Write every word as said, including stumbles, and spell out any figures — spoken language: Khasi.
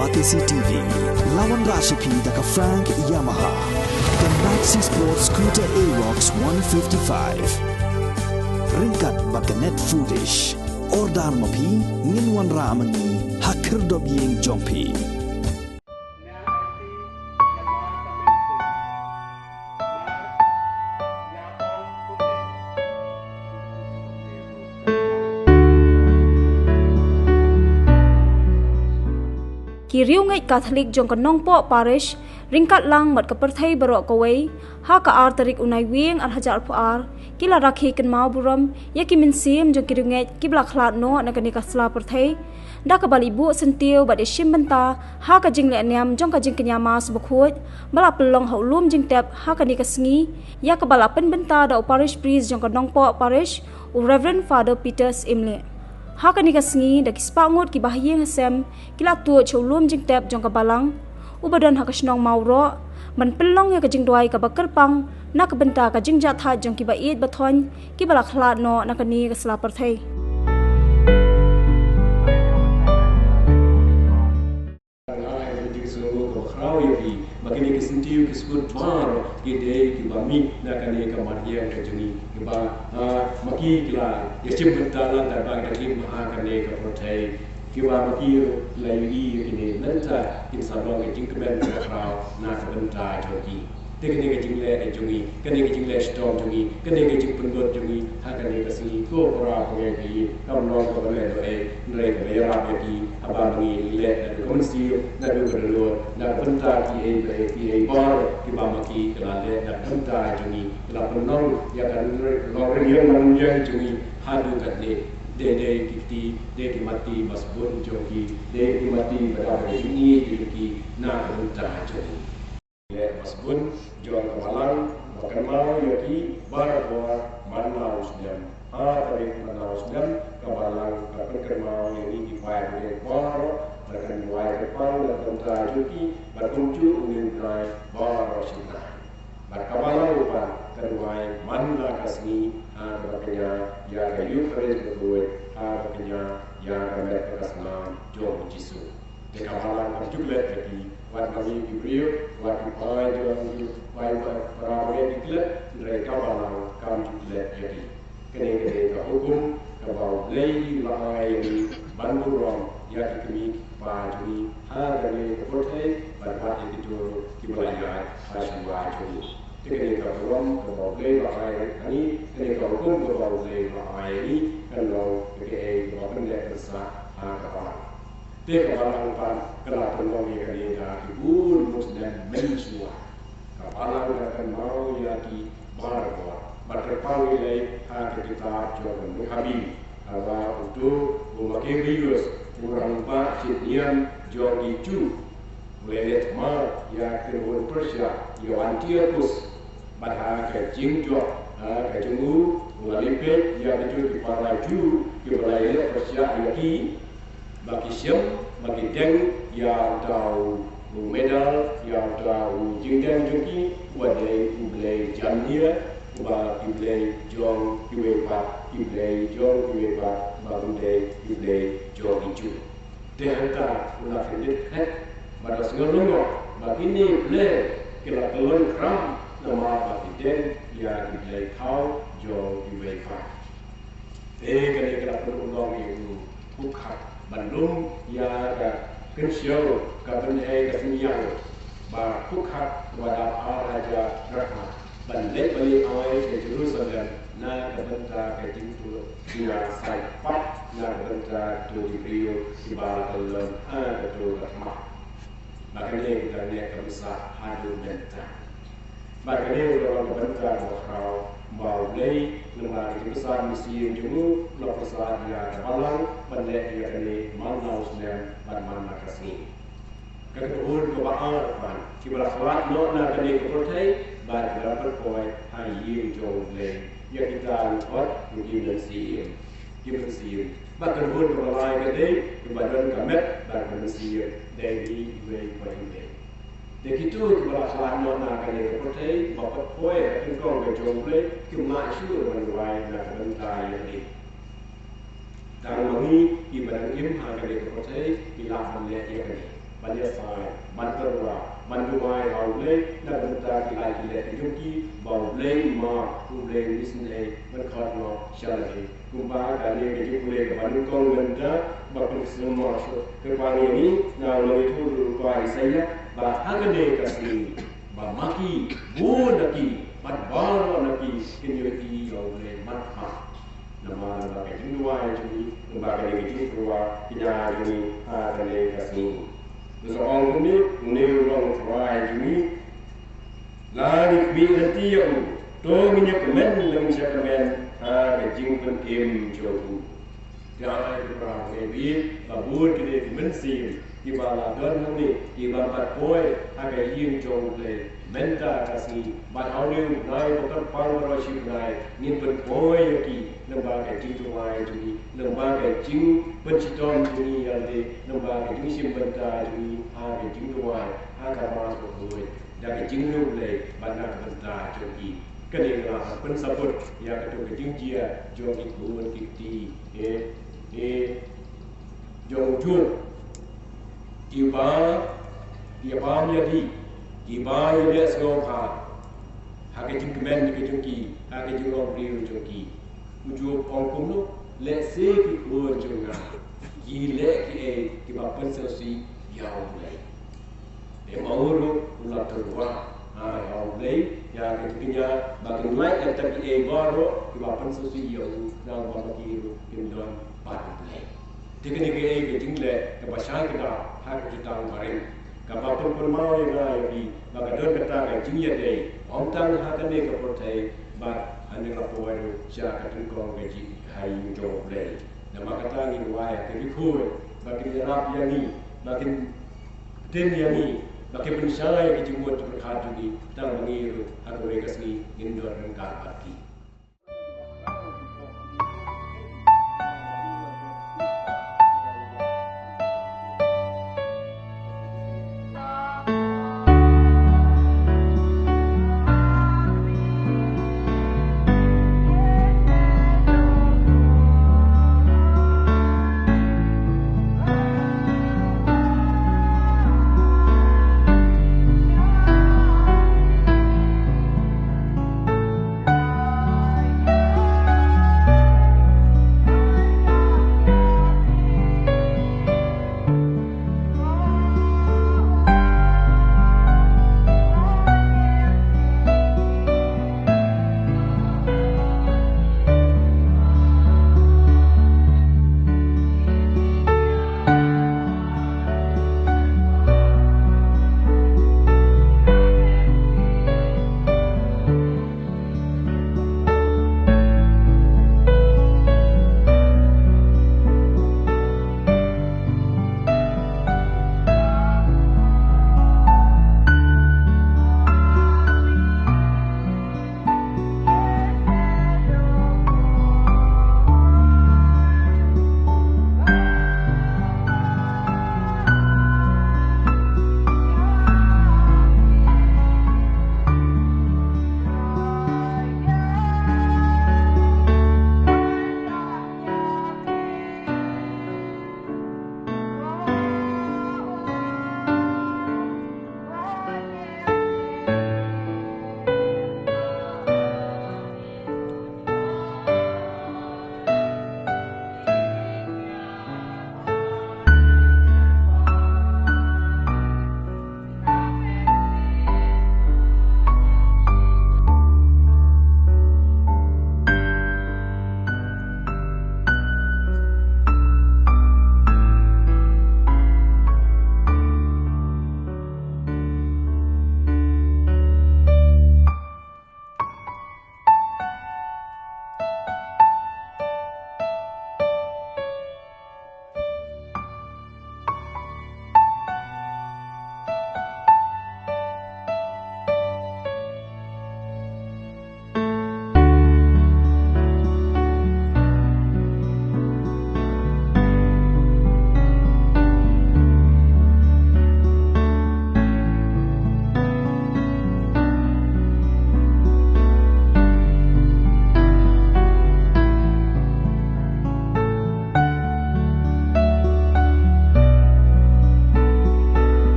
R T C T V, la wanrah sha phi da ka Frank Yamaha, ka Maxi Sport Scooter Aerox one fifty-five. Ryngkat bad ka Net Foodish. Order ma phi, ngin wanrah ma ngi ha khyrdop ïing jong phi. Ki riewngeit Katholik jong ka Nongpoh Parish, ryngkat lang bad ka pyrthei baroh kawei, ha ka ar tarik u Naiwieng ar hajar arphew ar, ki la rakhe kynmaw burom ïa ki mynsiem jong ki riewngeit kiba la khlad noh na kane ka sla pyrthei, da kaba la buh syntiew bad ïashim bynta ha ka jingleh niam jong ka jingkñia Mass bakhuid ba la pynlong ha u lum jingtep ha kane ka sngi, ïa kaba la pynbynta da u Parish Priest jong ka Nongpoh Parish, u Reverend Father Peter Syiemlieh. Ha kane ka sngi, da ki spah ngut ki bahaïing hasem ki la tuid sha u lum jingtep jong ka balang uba don ha ka shnong Mawroh, ban pynlong ïa ka jingduwai kaba kyrpang na ka bynta ka jingjahthait jong kiba ïeit bathoiñ kiba la khlad noh na kane ka sla pyrthei. Nga ai ka jingsngewnguh kaba khraw ïa phi ba kine ki syntiew ki skud baroh ki dei kiba mih na kane ka mat ïeng ka jong ngi, kiba, ah, ma ki ki la ïashim bynta lada ba ki da im ha kane ka pyrthei, kiba ma ki ruh la ïohi ïa kine, mynta kin sa long ka jingkmen kaba khraw na ka bynta jong ki. Te kane ka jingleh ka jong ngi, kane ka jingleh shitom jong ngi, kane ka jingpynlut jong ngi ha kane ka sngi, ko para bangeit, kam long kaba leh noh ei, hynrei kaba ïarap ïa ki haba ngi leh naduh ka mynsiem, naduh ka dohnud, na ka bynta kiei kiei baroh kiba ma ki ki la leh na ka bynta jong ngi, ki la pynlong ïa ka long rynïeng long rynïeng jong ngi haduh katne. Dei, dei ki kti, dei ki matti ba sbun jong ki, dei ki matti ba dap ka jingïeit jong ki na ka bynta jong ngi. Leh ba sbun jong ka balang ba kynmaw ïa ki barabor man la u snem ha tarik man la u snem. Ka balang ka pynkynmaw ïa ngi ki paidbah baroh ba kan duwai kyrpang na ka bynta jong ki bad kumjuh u nongbnai baroh shi bnai. Bad ka balang pat ka duwai man la ka sngi ha kaba kñia ïa ka Eukharist bakhuid, ha kaba kñia ïa ka met bad ka snam jong u Jisu. Te ka balang kam ju klet ïa ki, wat ma ngi ki briew, wat ki paidbah, wat ki paidbah para bangeit ki klet, hynrei ka balang kam ju klet ïa ki. Kane ka dei ka hukum kaba U Blei u la ai ïa ngi ban burom ïa ki kmie ki kpa jong ngi ha kane ka pyrthei bad wat ïa kito kiba la ïaid ha shuwa jong ngi. Te kane ka burom kaba U Blei u la ai ïa ngi, kane ka hukum kaba U Blei u la ai ïa ngi, kan long kaei kaba pynleh pynsah ha ka balang. Te ka balang pat ka la pynlong ïa kane da ki bun bun snem mynshuwa. Ka balang ka kynmaw ïa ki barabor. Bad kyrpang ngi leit ha ka kitab jong ka Mukhabi, haba uto u Makarius, u rangbah shitniam jong ki Jiw, u la leit thma ïa ki nonghuh Persia, ïa u Antiochus. Bad ha ka jingjop, ha ka jong u, u la leit peit ïa kito ki para Jiw kiba la ïaleh pyrshah ïa ki, ba ki shem, ba ki deng ïa uta u medal, ïa uta u jingdeng jong ki, uba dei u blei Janir, uba ki blei jong kiwei pat ki blei jong kiwei pat, ba kim dei ki blei jong ki Jiw. Te hangta u la kyndit khet bad u la sngew lyngngoh ba kine blei ki la kyllon khram, namar ba ki deng ïa ki blei thaw jong kiwei pat. Te kane ka la pynlong ïa u Khubkhak ban lum ïa ka kynshew, ka bynhei, ka synñiang ba Khubkhak, ba dap ar hajar drachma, ban leit ban leit ai sha Jerusalem na ka bynta ka jingtuh jingïasaiñ pap na ka bynta kito ki briew kiba la kyllon ha kato ka thma. Ba kane ka dang leh ka bsa haduh mynta. Ba kane ka long ka bynta kaba khraw ba U Blei, namar ka jingbsa mynsiem jong u, u la pynsah ïa ka balang ban leh ïa kane man la u snem bad man la ka sngi. Ka kynhun kaba ar pat, kiba la khlad noh na kane ka pyrthei, bad kiba la pynpoi ha ïing jong U Blei, ïa kita ruh ki mynsiem, ki mynsiem. Bad ka kynhun kaba lai ka dei kiba don ka met bad ka mynsiem, dei hi iwei pa iwei. Te kito kiba la khlad noh na kane ka pyrthei, ba pynpoi ha ka nyngkong ka jong U Blei, kim lah shuh ban duwai na ka bynta ïa kane. Tang ma ngi kiba dang im ha kane ka pyrthei, ngi lah ban leh ïa kane. ban ïasaid, ban tyrwa, ban duwai ha U Blei na ka bynta ki lad ki leh ki jong ki, ba U Blei ma, U Blei un isynei ban khot noh sha lade. Kumba kane ka jingpule kaba nyngkong mynta ba pynsngewsih ka kwah ïa ngi na u nongïathuh u Isaiah, ba ha kane ka sngi ba ma ki, bun na ki, bad baroh na ki kin ïohi ïa U Blei mat mat. Namar ba ka jingduwai jong ngi, namar ka jingduwai jong ngi ha kane ka sngi. Ngi sa ong kumne, une u long u trai jong ngi. Lada ngi khmih lynti ïa u, to ngin ïa kmen, ngin ïa kmen ha ka jingpynim jong u. Te ai, para bangeit, ba bun kine ki mynsiem kiba la don hangne, kiba pat poi ha ka ïing jong U Blei mynta ka sngi, bad ha une u bnai ba kyrpang baroh shi bnai, ngin pynpoi ïa ki lyngba ka jingduwai jong ngi, lyngba ka jingpynshitom jong ngi ïa lade, lyngba ka jingshim bynta jong ngi ha ka jingduwai, ha ka Mass bakhuid, da ka jingriewblei bad na ka bynta jong ki. Kane ka la pynsabut ïa kato ka jingjia jong ki khun ki kti, eh, eh, jong u Job. Kiba, kiba ïa di, kiba ïa leh sngewbha ha ka jingkmen ka jong ki, ha ka jinglong briew jong ki. U Job ong kumno, lehse ki khun jong nga ki leh kiei kiba pynsngewsih ïa U Blei. Te ma u ruh u la tyrwa ha U Blei ïa ka jingkñia ba kin lait ïa kita kiei baroh kiba pynsngewsih ïa u, namar ba ki ruh kin don bad U Blei. Te kane ka ei ka jingleh kaba shai kata ha ka jutang barim, kaba pynpynmaw ïa nga ïa phi ba ka don kata ka jingïadei, ym tang ha kane ka pyrthei bad ha kane ka por sha ka tyngkong ka jingïaid jong U Blei. Namar kata ngi duwai ïa ki riewkhuid ba kin ïarap ïa ngi, ba kin ktien ïa ngi, ba kin pynshai ïa ki jingmut jingpyrkhat jong ngi, tang ba ngi ruh ha kawei ka sngi ngin don ryngkat bad ki.